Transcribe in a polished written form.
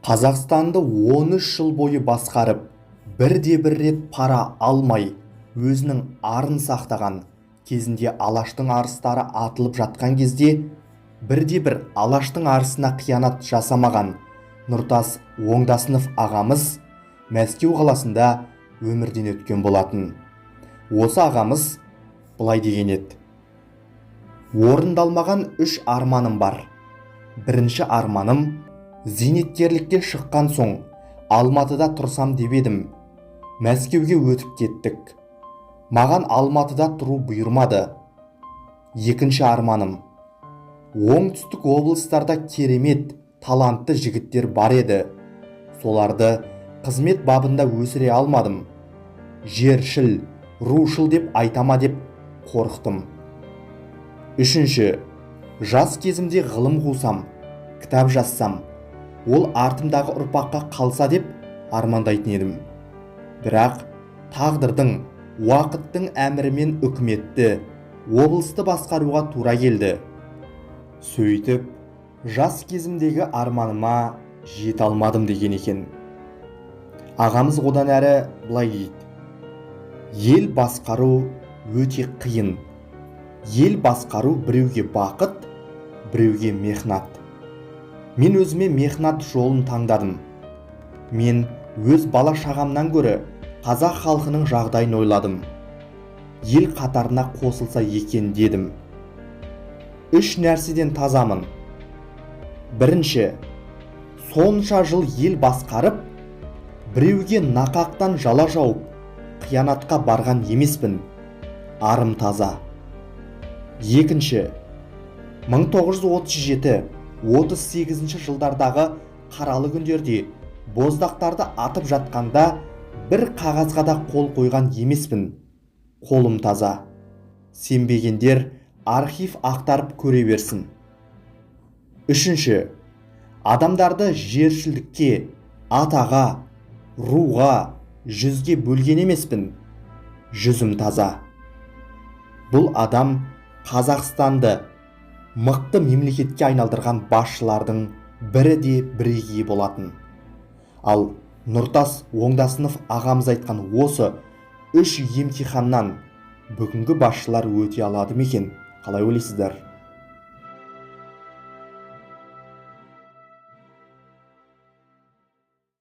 Қазақстанды 13 жыл бойы басқарып, бірде бір рет пара алмай, өзінің арын сақтаған, кезінде Алаштың арыстары атылып жатқан кезде бірде бір Алаштың арысына қиянат жасамаған Нұртас Оңдасынов ағамыз Мәскеу қаласында өмірден өткен болатын. Осы ағамыз былай деген еді: орындалмаған үш арманым бар. Бірінші арманым: зейнеткерлікке шыққан соң Алматыда тұрсам деп едім. Мәскеуге өтіп кеттік. Маған Алматыда тұру бұйырмады. Екінші арманым: оңтүстік облыстарда керемет талантты жігіттер бар еді. Соларды қызмет бабында өсіре алмадым. Жершіл, рушыл деп айтама деп қорықтым. Үшінші, жас кезімде ғылым қусам, кітап жазсам, ол артымдағы ұрпаққа қалса деп армандайтын едім. Бірақ тағдырдың, уақыттың әмірімен үкіметті, облысты басқаруға тура келді. Сөйтіп, жас кезімдегі арманыма жете алмадым деген екен. Ағамыз одан әрі былай дейді: ел басқару өте қиын. Ел басқару біреуге бақыт, біреуге мехнат. Мен өзіме мехнат жолын таңдадым. Мен өз бала шағамнан гөрі қазақ халқының жағдайын ойладым. Ел қатарына қосылса екен дедім. Үш нәрседен тазамын. Бірінші, сонша жыл ел басқарып, біреуге нақақтан жала жауып, қиянатқа барған емеспін. Арым таза. Екінші, 1937-38 жылдардағы қаралы күндерде боздақтарды атып жатқанда бір қағазға да қол қойған емеспін. Қолым таза. Сенбегендер архив ақтарып көре берсін. Үшінші, адамдарды жершілдікке, атаға, руға, жүзге бөлген емеспін. Жүзім таза. Бұл адам Қазақстанды мықты мемлекетке айналдырған басшылардың бірі де бірегейі болатын. Ал Нұртас Оңдасынов ағамыз айтқан осы үш емтиханнан бүгінгі басшылар өте алады ма екен? Қалай ойлайсыздар?